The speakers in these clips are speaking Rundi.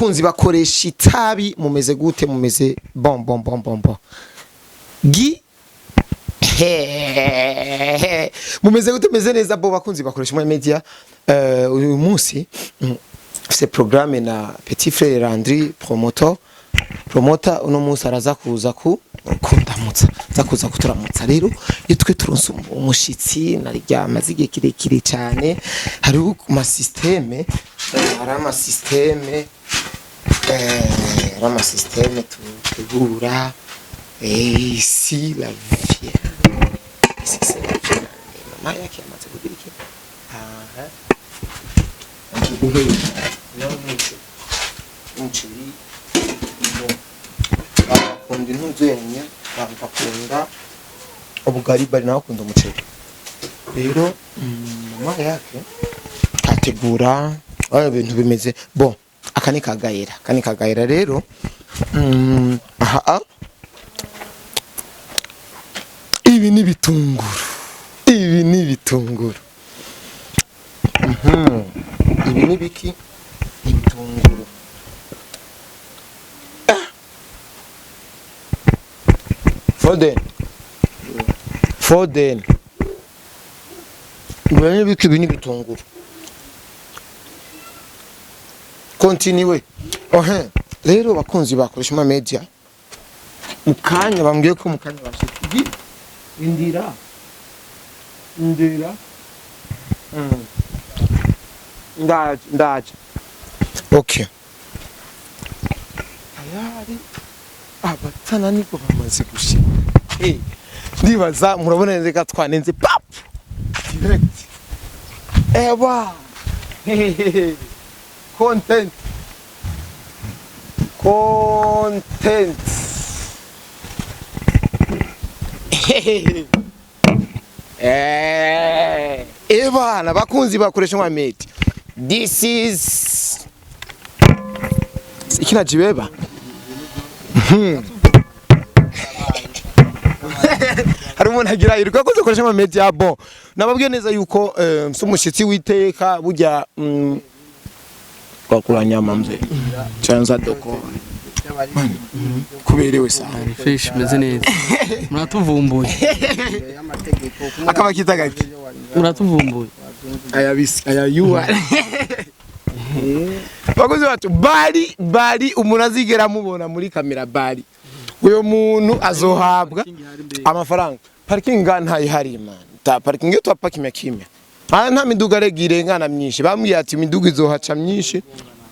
Bakunzi bakoresha itabi, mumeze gute? Mumeze bon bon bon bon bon gi Hehehe. Mumeze gute? Meze neza bo bakunzi bakoresha muri media. Uyu munsi c'est programme na petit frère Landry promoteur, promoter. Uno munsi araza kuza ku kundamutsa, aza kuza kuturamutsa. Rero iyo twe turonse umushitsi naryamaze igihe kirekire cyane, hariho ma système, hari ama système, hari ama système tutegura. Ici la vie, ici c'est la vie. Mama yake amaze kugira iki? Aha umuceri bakunda, intuzenya bakunda ubugari, bari nawe akunda umuceri. Rero mama yake ategura ibintu bimeze bon. Aka ni kagayera, aka ni kagayera. Rero aha ibi ni bitunguru, ibi ni bitunguru. Ibi ni biki? Ibitunguru. Ah. Foden, Foden, ibi ni biki? Ibi ni bitunguru. Continue. Ohe rero bakunzi bakoresha ama media, mu kanya bambwiye ko mu kanya bashika. Indira, indira. Ndaje, ndaje. Okay, tayari abatana niko bamaze gushika. Ndibaza murabona neza twanenze pap direct. Ewa, content, content. Ebana bakunzi bakoresha nka mate, this is ikinajibeba. Hari umuntu agira yiruka ko dukoresha ama media. Bon, nababwiye neza yuko mfise umushitsi witeka burya twakura nyama mzee chanza doko kuberewe sana. Fresh, meze neza, muratuvumbuye. Akaba kita gake. Muratuvumbuye. Aya bisi aya yuwa. Bakozi bacu bari bari, umuntu azigera mubona muri kamera bari uyo muntu azohabwa amafaranga. Parking nga ntayihari man, ta parking yo twapa kimya kimya. Aha nta miduga rega irengana myinshi. Bambwiye ati imiduga izohaca myinshi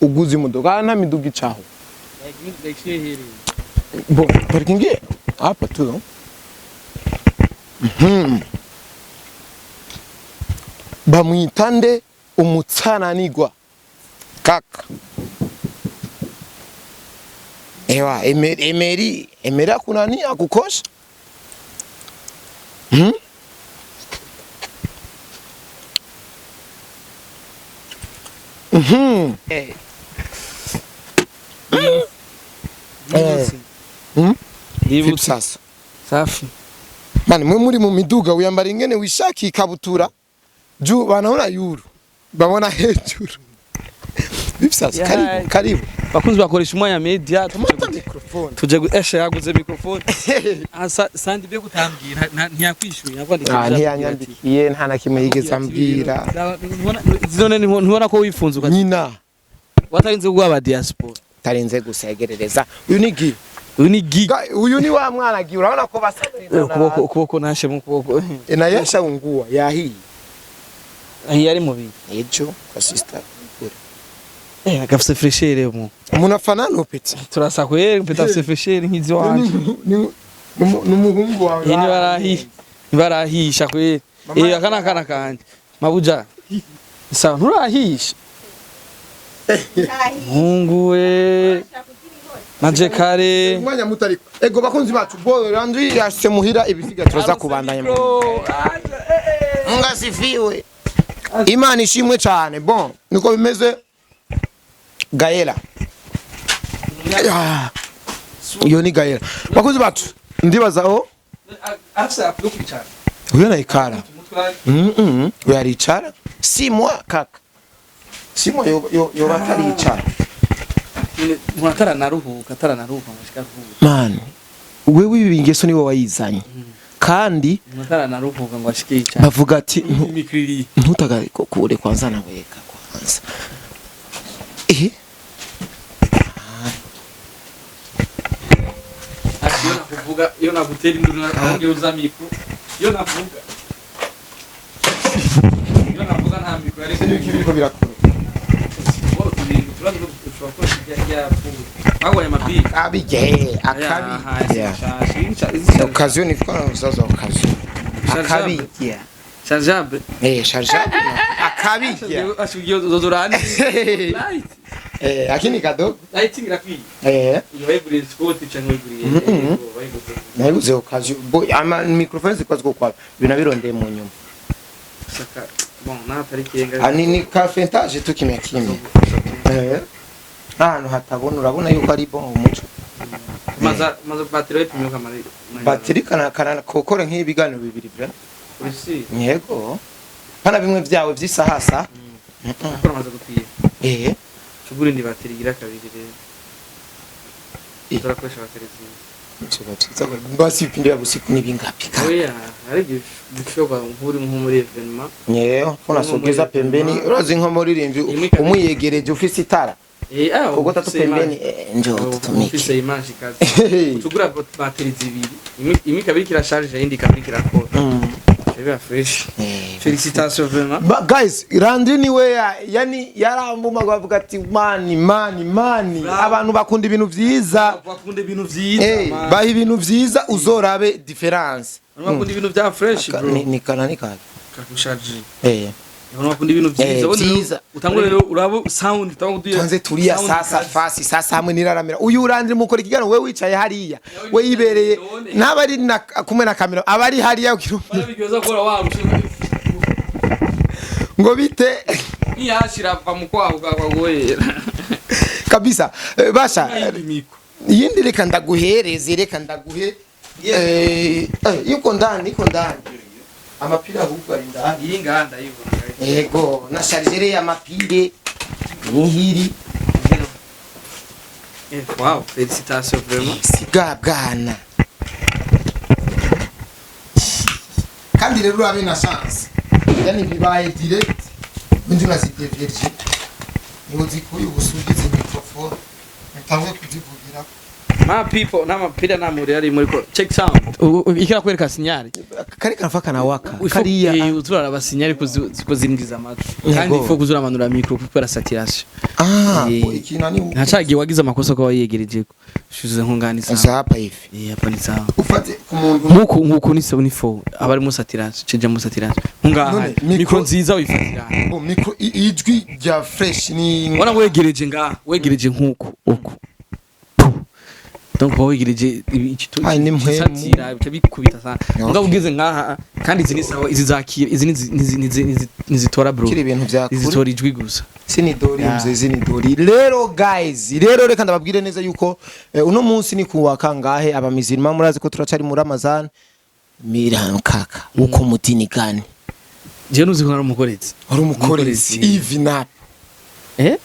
uguze imodoka. Aha nta miduga icaho. Bon, parking hapa tu. Bamwita nde? Umutsananigwa kaka. Ewa Emeri, Emeri, Emeri akunani akukosha? Hmm? Mhm. Eh. Hmm? Ndibutse. Sasa. Safi. Mani mwe muri mu miduga wiyambara ingene wishakiye ikabutura juu banaona yuru babona hejuru. Vipi sasa? Yeah. Karibu, karibu. Bakunzi bakoresha umwanya media. Kamata microphone. Tuje esha yaguze microphone. Ah, sandi byo kutambwira ntiyakwishyuye yakwandikira. Ah, ntiyanyambikiye, nta na kimwe yigeze ambwira. None ntubona ko wifunze Nyina watarinze kuguha aba diaspora. Tarinze gusegerereza. Uyu ni Gi. Uyu ni gig. Uyu ni wa mwana Gi, urabona ko basa. Ukuboko, ukuboko nashe mu kuboko. Na yashaungua yahiye. Ahi ari mubi. Ejo kwa sister. Agafise freshere mu. Umuntu afanana upeti. Turasa kweri mpeta afise freshere nk'izi wanje. N'umuhungu wawe. Ntibarahi ntibarahisha kweri. Aka nakana kanje mabuja sawa nturahisha muhungu we naje kare. Umwanya muto ariko. Ego bakunzi bacu, bo Landry yashitse muhira, ibisiga turaza kubandanya. Ngasifiwe. Imana ishimwe cyane. Bon, niko bimeze. Gaela. Ah, iyo ni Gaela. Bakunzi bacu, ndibaza aho afise apulo kwicara. Uyo naikara. Uyo aricara. Si moi kaka. Si moi yo yo yo bataricara. Umuntu ataranaruhuka ngo ashike aruhuke. Man, wewe ibi ingeso niwe wayizanye, kandi Umuntu ataranaruhuka ngo ashike yicara. Bavuga ati Imikiriri. Ntutagakure kwanza, naweka kwanza eh. Ati iyo nakuvuga, iyo nagutera induru, ahongera uza micro. Iyo navuga nta micro ariko. Biriko birakora. Turazi ko ushobora kuba yapfuye. Bagwaye amapiki. Akabi je akabi, yeah. Occasion ni kwa sasa occasion akabi, yeah. Chargeable. Eh, chargeable akabi, yeah. Ashugiye uzozurani. Light. Eh, lakini kadogo. Lighting irakwiye. Eh. Iyo wayiguriye sport canke wayiguriye? Mhm. Wayiguze. Naiguze occasion boy, ama microphone zikwa ziko kwa binabirondeye mu nyuma. Saka bon na atari kirenga. Ani ni carpentage tu kimya kimya, eh, ahantu hatabona urabona yuko ari bon umuco. Maza battery wayipimye kamara? Batiri kana kana kokora nk'ibiganiro bibiri bra. Urisi. Yego, pana bimwe vyawe vy'isahasa. Akora maze gukwiye. Eh. Tugure indi battery igira kabiri rero. Eh. Turakoresha battery zibiri. Vyoba vyiza basi, ibipindi vya busiku ni bingapi ka? Oya, hari igihe bishoboka nk'uri nko muri événement. Nyeyo unasogeza pembeni, urazi nko muririmbyi umwiyegereje ufise itara Eh, ah, kuko tatu ufise pembeni image. eh, njoo tutumike. Ufise image kazi. Tugura battery zibiri. Imwe ikaba iriko irasharge, iyindi ikaba iriko irakora. Biba fresh. Eh. Félicitations vraiment. Ba, guys, Landry niwe yani yarambuma bavuga ati mani mani mani. Bravo. Abantu bakunda ibintu vyiza. Bakunda ibintu vyiza. Eh, Man. baha ibintu vyiza uzorabe difference. Abantu bakunda ibintu vya fresh, bro. Ni kana ni kana. Kakusharge. Eh. Abantu bakunda ibintu vyiza. Eh, Ubundi rero vyiza. utangure rero urabo sound utangure kuduha. Tuanze tulia Sound sasa kazi. Fasi sasa hamwe niraramira uyu Landry mukora ikiganiro, we wicaye hariya, we yibereye None. ntaba ari na kumwe na kamera, aba ari hariya Barabigeza gukora warushe. Ngo bite? Niyashira va mu kwaho kwagoyera. Kabisa. Eh, basha. Iyindi micro. Iyindi reka ndaguhereze, reka ndaguhe, eh eh, yuko ndani, iko ndani amapira ahubwo ari ndani. Iyi nganda yibona. Yego, na chargeur y'amapire nihiri. Eh, wow, félicitations vraiment. Siga bwana, kandi rero urabe na chance, yani bibaye direct undi unazidevierge niho zikuye ubusugize microphone ntangiye kuzivugira. My people, nta mapira nta muriro ari muri ko check sound. Ikira kwereka signal. Kari karafa kanawaka kariya. Uzuraraba signal ko zinjiza amatwi. Yego. Kandi ifo kuzuramanura micro kuko era saturation. Ah. Eh. Ikintu ni Ntacagiye wagize amakosa ko wayegereje ko. Shuze nkungani sawa. Sasa hapa hivi. Eh, hapa ni sawa. Ufate ku muntu. Nkuku ni sawa ni fo. Aba ari mu saturation, cija mu saturation. Nkungaha. None, micro- Micro nziza wifatira. Oh, micro ijwi rya fresh ni Wana wegereje ngaha, wegereje nkuku uku. Puh. Donc uba wegereje ikitu Ai, ni mpwemu. gisatira bica bikubita sana. Okay. Mugabo ugeze nkaha kandi izi ni sawa, izi zakira, izi nizitora bro. Kiri ibintu vya kure. Izitora ijwi gusa. Sinidori. Yeah. Mzee sinidori rero guys, rero reka ndababwire neza yuko uno munsi ni kuwa kangahe? Abamizirima murazi ko turacari muri Ramazan mirankaka uko mutini gani? Jewe nuzi ko nari umukorezi. Wari umukorezi hivi na Eh?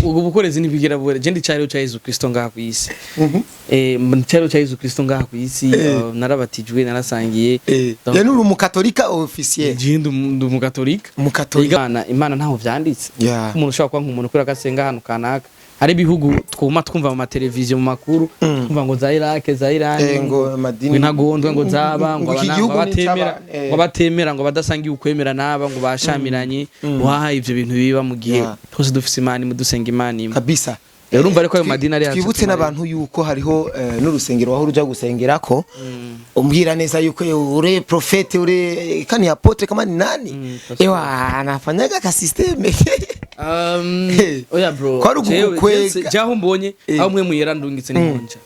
Ubwo bukorezi ntibigera buhera. Je ndi cyariho cya Yesu Kristo ngaha ku isi. Eh, ndi cyariho cya Yesu Kristo ngaha ku isi, narabatijwe, narasangiye. Donc, Yani uri umukatolika officiel? Je ndi umukatolika. Umukatolika. Imana ntaho vyanditse. Yeah. Umuntu ushobora kuba nk'umuntu kubera ko asenga ahantu kanaka. Hari ibihugu twuma twumva mu mateleviziyo mu makuru, twumva ngo za Iraq, za Iran, Eh, ngo amadini- ngo intagondwa ngo zaba ngo Ngo iki abana- gihugu ngo ni abatemera eh. ngo abatemera ngo abadasangiye ukwemera n'aba ngo bashamiranye waha ivyo bintu biba mu gihe twese dufise Imana imwe, dusenga Imana imwe. Kabisa. Rero urumva ariko ayo madini ari yacu Twibutse tumare. n'abantu yuko hariho n'urusengero wahora uja gusengerako, umbwira neza yuko ure prophète, ure kani apôtre kama ni nani? Pastor. Ewa anafanyaga ka système. Oya bro, Kwari ugukwega. jaho mbonye aho mwe muyera ndungitse n'inkonja.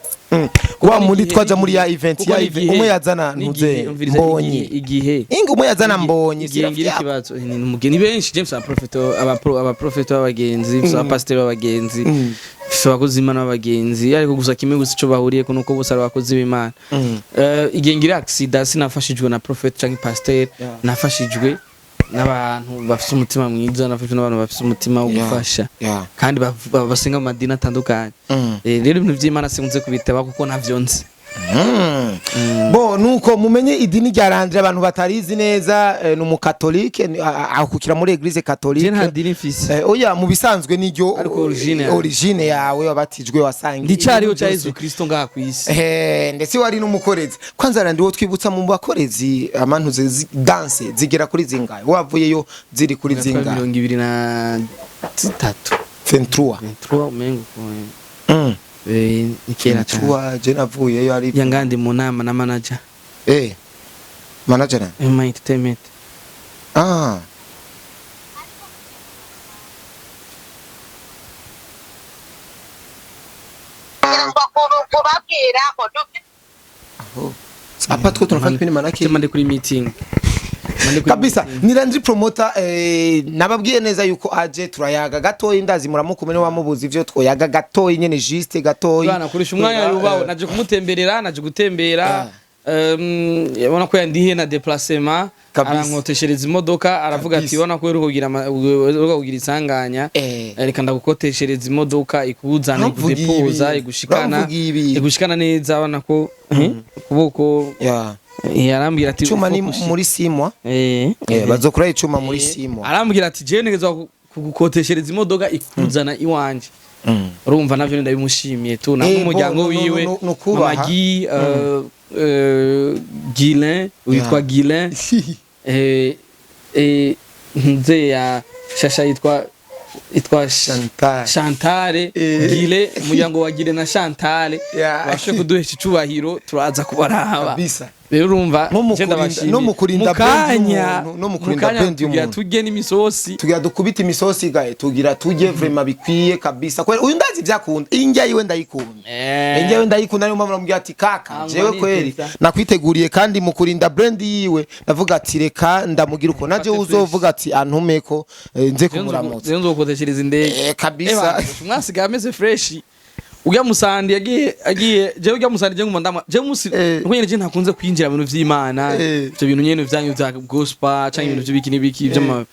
Wa muri twaja muri ya event ya event umwe yazana ntuze mbonye igihe inga umwe yazana mbonye. Igihe ngira ikibazo ni umugeni benshi James abaprofeto abaprofeto b'abagenzi, abapasiteri b'abagenzi, abakozi b'Imana b'abagenzi, ariko gusa kimwe gusa ico bahuriyeko nuko bose ari abakozi b'Imana. Igihe ngira accident sinafashijwe na prophet canke pasteur. Yeah. Nafashijwe n'abantu bafite umutima mwiza, nafashijwe n'abantu bafite umutima wo gufasha kandi basenga mu madini atandukanye. Rero ibintu vy'Imana sinkunze kubiteba kuko ntavyo nzi. Bo nuko mumenye idini rya Landry, abantu batarizi neza, ni umukatolike, akukira muri église Je catholique. nta dini mfise. Oya, mu bisanzwe niryo. Ariko origine yawe. Origine yawe, wabatijwe, wasangiye Ndicariho ibintu ca byose. Yesu Kristo ngaha kw'isi. Ndetse wari n'umukorezi. Kwanza Landry, wo twibutsa mu bakorezi amantuze danse zigera kuri zingahe? Wavuyeyo ziri kuri zingahe? 23. 23? 23 umengo ko. Ni kera cyane. 23, je navuyeyo ari Yangandi mu nama na manager. Manager na? Ma entertainment. Ah. Kubabwira ngo dufite Aho. Hapa tuko tunafanya kipindi manake Tema ndi kuri meeting. Mande kuri kabisa meeting. Ni Landry Promoter, nababwiye neza yuko aje turayaga gatoyi, ndazi muramukumene wamubuza ivyo twoyaga gatoyi nyene, juste gatoyi. Bana kurisha umwanya yubaho, naje kumutemberera, naje gutembera. Yabona ko yandihiye na déplacement. Kabisa. Arankoteshereza imodoka, aravuga ati Kabisa. ubona ko uheruka kugira uheruka kugira isanganya, reka ndagukoteshereza imodoka ikuzana, Uramvugiye ikudepoza, ibintu. igushikana, Uramvugiye ibintu. igushikana neza. Abona ko ukuboko Yeah. yarambwira ati Cuma ni "Focus." muri simwa. Bazokora icuma muri simwa. Arambwira ati jewe ntegezwa kugukoteshereza imodoka ikuzana iwanje. Urumva navyo ndabimushimiye tu na n'umuryango bo, wiwe. no kubaha. Mama Guy, Guilain, witwa Guilain, nze ya Shasha yitwa Chantal. Chantal. Guilain, umuryango wa Guilain na Chantal bashe kuduhesha icubahiro, turaza kubaraba. Kabisa. Rero urumva No mu je kurinda- ndabashimiye. no mu kurinda Mu brand kanya- y'umuntu, no mu kurinda mu kanya brand tugira y'umuntu. turye n'imisosi. Tugira dukubita imisosi gae, tugira tujye vraiment bikwiye kabisa. Kweli uyu ndazi ivyakunda, indya yiwe ndayikunda. Indya yiwe ndayikunda, niyo mpamvu namubwira ati kaka, Angwa jewe kweli niteza. nakwiteguriye, kandi mu kurinda brand yiwe ndavuga ati reka ndamugira uko naje Fate uzovuga ati antumeko, nze kumuramutsa. Rero nzokoteshereza indege. Kabisa. Mwasigaye ameze fresh. Ujya musandi agiye jewe ujya musandi je nguma ndamwa je musi nkuko nyene je ntakunze kwinjira mu bintu vy'Imana, ivyo bintu nyene vyanyu vya gospel canke ibintu vy'ibiki n'ibiki vy'ama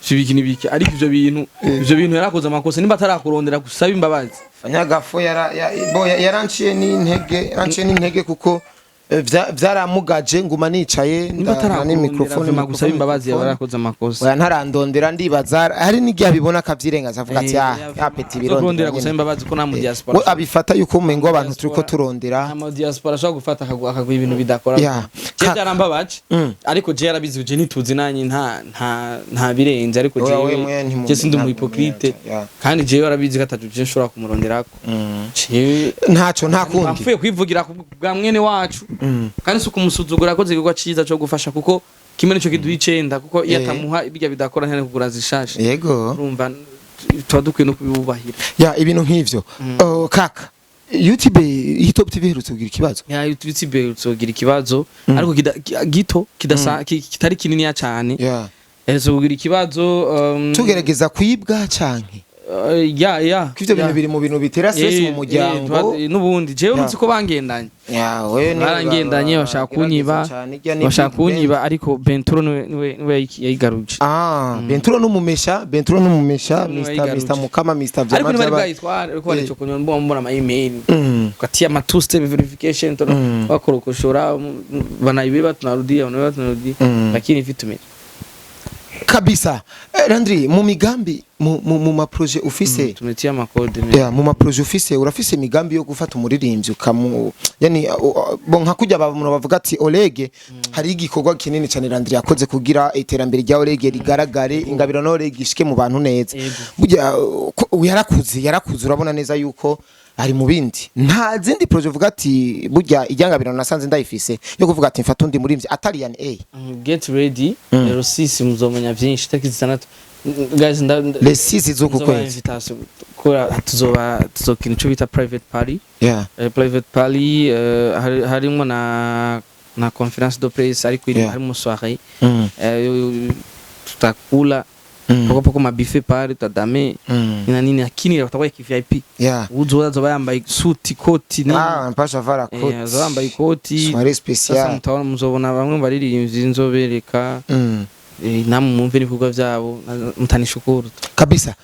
vy'ibiki n'ibiki, ariko ivyo bintu yarakoze amakosa nimba atarakurondera gusaba imbabazi. Fanyagafu yara bo yaranciye n'intege, yaranciye n'intege kuko vyaramugaje nguma nicaye Nimba na atarakurondera microphone vuma gusaba imbabazi, microphone. yarakoze amakosa. Oya, ntarandondera, ndibaza hari n'igihe abibona akavyirengaza avuga ati ah ya petit birondera birondera gusaba nyene." imbabazi ko nta mu diaspora We abifata yuko umengo abantu turiko turondera. Nta mu diaspora ashobora gufata akaguha ibintu bidakora. Je byarambabaje, ariko je yarabizi, je ntituzi nanjye nta birenze, ariko Oya, jewe we mwe je sindi umu ntabwo hypocrite. ya. Kandi jewe yarabizi ko atatu je nshobora kumuronderako. Jewe Ntaco, nta kundi. apfuye kwivugira ku bwa mwene wacu, kandi si ukumusuzugura, akoze igikorwa ciza co gufasha, kuko kimwe nico kiduha icenda, kuko iyo atamuha ibirya bidakora ntiyari kugura zishasha. Urumva tuba dukwiye no kubibubahira. Ya, ibintu nk'ivyo. Oh, kaka, YouTube Hitop TV iherutse kugira ikibazo. Ya, YouTube uzogira ikibazo, ariko gito kidasa kitari kininiya cane. Iherutse kugira ikibazo, Tugerageza kwibwa canke ya. ko ivyo bintu biri mu bintu bitera stress mu muryango. N'ubundi jewe nzi ko bangendanye. Ya, wewe ni Barangendanye bashaka kunyiba, cane, irya ni bashaka Big Ben. kunyiba, ariko Benturo niwe yayigaruje. Ah, Benturo n'umumesha, Benturo n'umumesha, Niwe Mr. yayigaruje. Mr. Mukama, Mr. Ariko Vyama ntibari vyaba. bwayitware, ariko barico kunywa mbona ama email katia ama two step verification bakorokoshora, banaibiba tunarudia, banaibiba tunarudia, lakini vitu mimi Kabisa. Landry, mu migambi, mu ma projet ufise, tumetia makode me. Yeah, mu ma projet ufise, urafise imigambi yo gufata umuririmbyi ukamu yani bon nka kujya abantu bavuga ati Olege, hari igikorwa kinini cyane Landry yakoze kugira iterambere rya Olege rigaragare, ingabiro na Olege ishike mu bantu neza. Burya yarakuze, urabona neza yuko ari mu bindi, nta zindi projet uvuga ati burya iryangabiro nasanze ndayifise yo kuvuga ati mfata undi murimbyi atari yani A? Get ready, rero sisi muzomenya vyinshi tariki 6, guys, Les 6 z'uku nzobaha kwezi. invitation kubera tuzoba tuzokina ico bita private party. Private party, harimwo na conférence de presse, ariko harimo soirée. Tutakula poko poko, mabuffet pale, tutadame na nini, lakini watakuwa ki VIP. Uzoza azoba yambaye suti, koti, nini. Ah, mpasha vara koti. Azoba yambaye ikoti. Soirée Sasa spéciale. mutaona, muzobona bamwe mu baririmbyi nzobereka. Namwe mwumve n'ibikorwa byabo, mutanishukuru. Kabisa.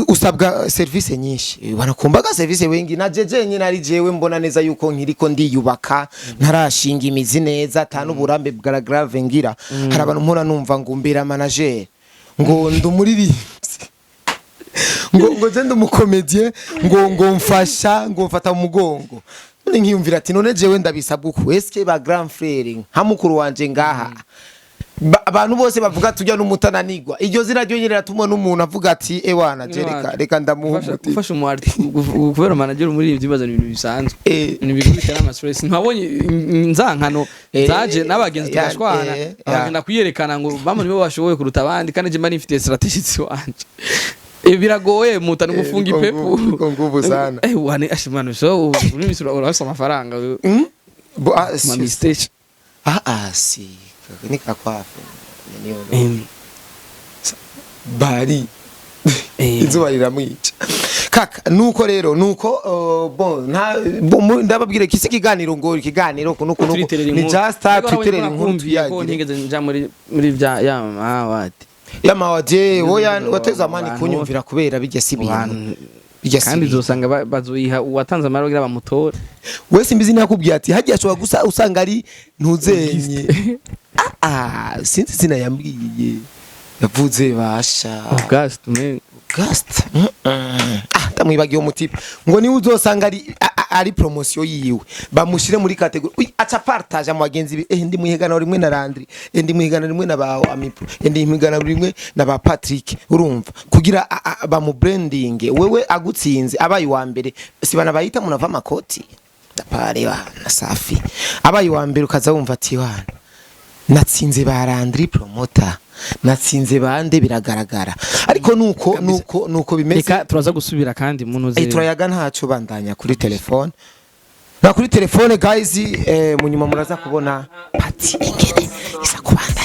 Usabwa service nyinshi. Wanakumbaga service wengi na jeje nyine ari jewe mbona neza yuko nkiriko ndiyubaka, ntarashinga imizi neza, ata n'uburambe bwa grave ngira. Hari abantu mpora numva ngo mbera manager, ngo ndumuririmbyi, ngo je ndumukomedie, ngo mfasha, ngo mfata mu mugongo. None nkiyumvira ati none jewe ndabisabwa uku? Eske ba grand frère nka mukuru wanje ngaha, abantu bose bavuga tujya n'umutananigwa, iryo zina ryo nyine riratuma n'umuntu avuga ati ewana je reka reka ndamuha umuti. Gufasha umu kubera manager umuririmbyi bibaza ni ibintu bisanzwe, ni ibintu bitera ama stress. Ntiwabonye inzankano zaje n'abagenzi tugashwana, bagenda kuyerekana ngo bamwe nibo bashoboye kuruta abandi, kandi je mba nifitiye strategy wanje. Biragoye muta no gufunga Niko ipepu. Niko nguvu sana. Wane ashimana so uri misi urafise amafaranga. Bo, ah, ma mistake. Ah ah, si ni kakwafe niyo bari izuba riramwica kaka. Nuko rero nuko bon nta bon, ndababwira kisi ikiganiro ngo ikiganiro kuno kuno Turiterera ni inkuru. just Ariko twiterera urabona ko inkuru. nakumviye ko Tuyagire ntigeze nja muri bya ya mawadi. Yamawaje oya, Abantu- wateze amani kunyumvira kubera bijya si ibintu bijya si Kandi ibintu. uzosanga bazoyiha uwatanze amahera kugira bamutore. Wese mbizi nakubwiye ati hagiye ashobora gusa usanga ari ntuzenye. Ah ah, sinzi izina yambwiye, yavuze basha. August man. August. Ah, ndamwibagiye umutipe ngo niwe uzosanga ari ari promotion yiwe bamushire muri category. Uy, aca partage mu bagenzi be: ndi muhigana rimwe na Landry, ndi muhigana rimwe na ba Amipo, ndi muhigana rimwe na ba Patrick. Urumva kugira bamu branding wewe agutsinze abaye wa mbere, si bana bayita munava amakoti ndapare na safi, abaye wa mbere ukaza wumva ati wana natsinze ba Landry Promoter, natsinze bande, biragaragara. Ariko nuko bimeze. Reka turaza gusubira kandi muntu Turayaga ntaco, bandanya kuri telefone na kuri telefone guys. Munyuma muraza kubona pati ingene isa kubandanya.